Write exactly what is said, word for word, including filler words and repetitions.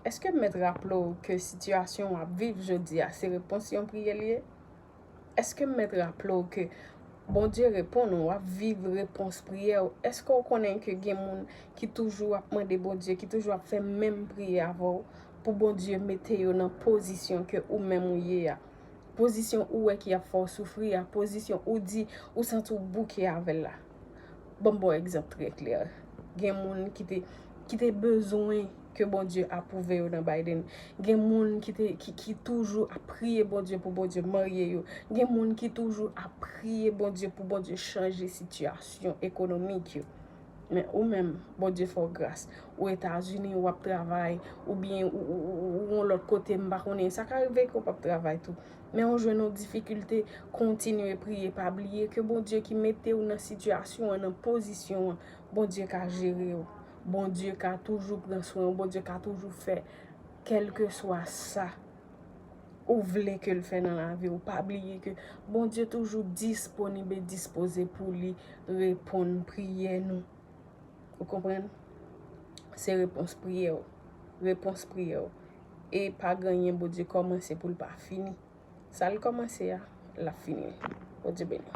Èske m mèt raple w ke sitiyasyon w ap viv jodi a se repons yon priyè li ye? Èske m mèt raple w ke Bondye reponn ou, w ap viv repons priyè w? Èske w konnen ke gen moun ki toujou ap mande Bondye, ki toujou ap fè menm priyè avè w, pou Bondye mete yo nan pozisyon ke ou menm ou ye a? Pozisyon ou wè ki ap fè w soufri a, pozisyon ou di ou santi w bouke avè l la. Ban m ba w egzanp trè klè. Gen moun ki te, ki te bezwen ke Bondye apwouve yo nan Biden. Gen moun ki te, ki, ki toujou ap priye Bondye pou Bondye marye yo. Gen moun ki toujou ap priye Bondye pou Bondye chanje sitiyasyon ekonomik yo. Men ou menm, Bondye fè w gras. Ou Etazini, w ap travay, oubyen ou, ou, ou, ou yon lòt kote, m pa konnen. Sa ka rive ke w p ap travay tou. Men ou jwenn yon difikilte, kontinye priye. Pa bliye ke Bondye ki mete w nan sitiyasyon an, nan pozisyon an, Bondye ka jere w. Bondye ka toujou pran swen w. Bondye ka toujou fè kèlkeswa sa ou vle ke l fè nan lavi w. Pa bliye ke Bondye toujou disponib e dispoze pou li reponn priyè nou. Ou konprann? Se repons priyè w. Repons priyè w. E pa gen anyen Bondye kòmanse pou l pa fini. Sa l kòmanse a, l ap fini l. Bondye beni w.